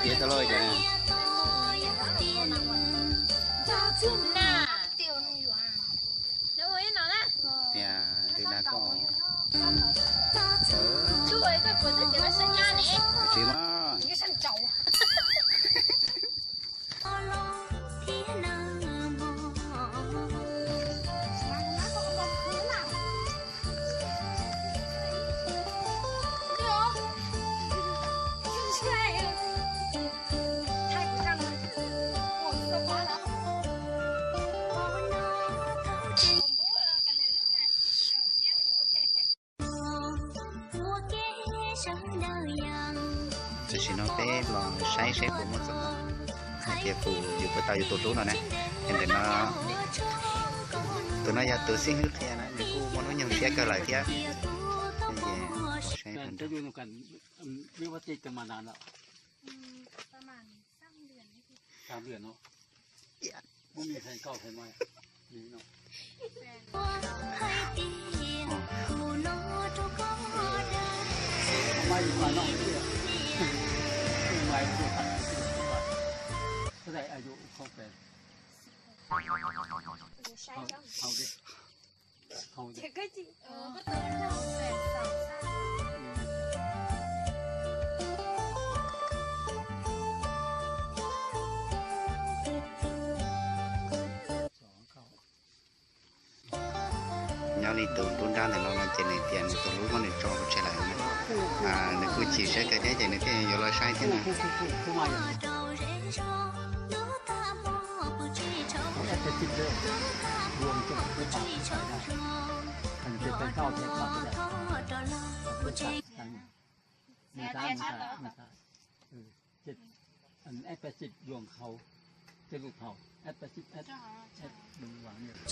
Ib tau loj ces tias twb dag koj. Tsis mas. Tam sim no peb los saib seb puas muaj txoj hais tias kuv yuav puas tau yus tus hlub no na. Es ntawm no, tus no yog tus xib hwb qhia na, nws kuj muaj hnub nyoog siab kawg lawm thiab. Ces saib. Nyob li tus nruab nrab ntawm no no ces nws tias nws tus hlub muab nws tso pov tseg lawm. Nws kuj chim siab kawg thiab ces nws thiaj yuav los saib thiab na. F tám mươi dua hauv, cái lục hậu, F đúng vào nhiều. Có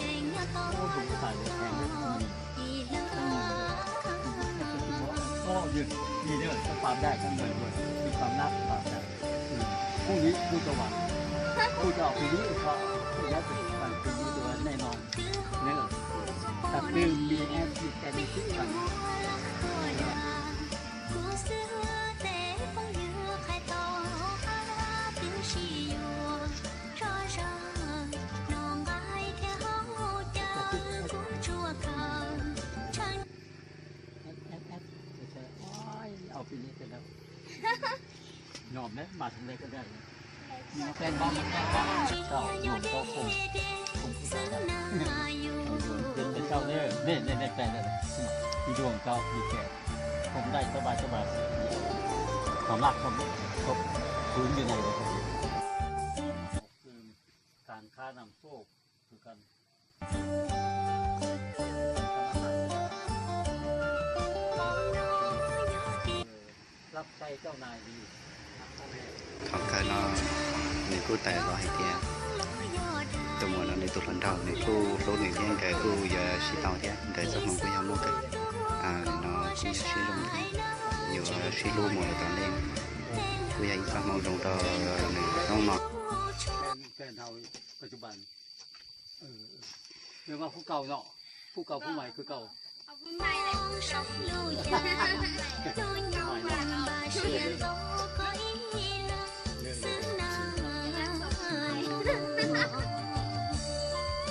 dùng cái tài liệu này đấy, không nhìn. Không nhìn được. Có, có gì, gì nữa, có phạm đại trong người rồi, thì phạm lab phạm đại. Ừ. Không nghĩ, không cho vào. Không cho, không nghĩ, không cho. Không có gì, bằng chứng như tôi nói, nếu là tập trung đi em thì cái này chứ bằng. Ôi, ao pin thế đâu. Nhòm đấy, mà thằng đây cái đây. Nó quen bóng, nó quen bóng. Sao, nhòm có không? Không có sao đâu. Nhòm, nhòm, nhòm, sau đây. Đây, đây, đây, đây, đây. Đi đường cao, đi kẹt. Không đẩy, tao bài, tao bài. Còn lắc không, không. Cứ như này là không. Càng khá nằm sổ, cứ cần. Thaum kawg no nws kuj tawm los hais tias tus muam no nws tus hluas nraug nws kuj hlub nws thiab nkawd kuj yuav sib tau thiab, nkawd txoj hmoo kuj yog muaj kawg. No kuj yog sib zoo thiab, yuav sib hlub mus lawm tom ntej, kuj yog ib txoj hmoo zoo rau nws hnub no. Phúc Cầu no, Phúc Cầu Phúc Mày Phúc Cầu.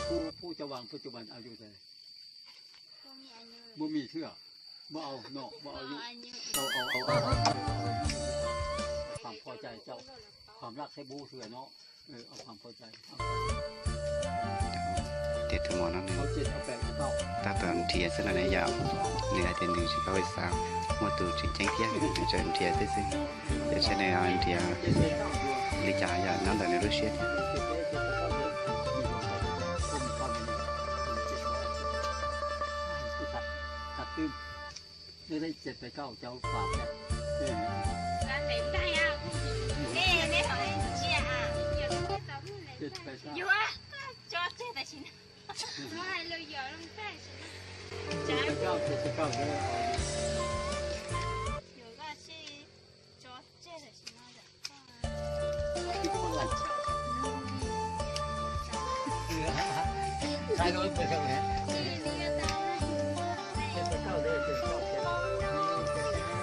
Phúc, Phúc Châu Bằng, Phúc Châu Bằng, ao dù thế. Mua mì xưa. Mua ao, no, mua ao dù. Ao, ao, ao, ao. Phạm kho chạy chậu. Phạm lắc xe bố xưa nó. Ces tus muam no nws tab tom nrhiav xwb no na yom, nws hais tias nws tsis paub xav. Muaj tus tseem ceeb thiab, nws tseem nrhiav xwb xwb, ces nws nrhiav li cas yog nyob ntawm nws lub siab thiab.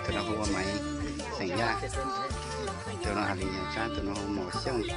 Tus no hu ua Maiv xeem Yaj, tus no hais li Nyab Tsab, tus no hu Mos Xyooj.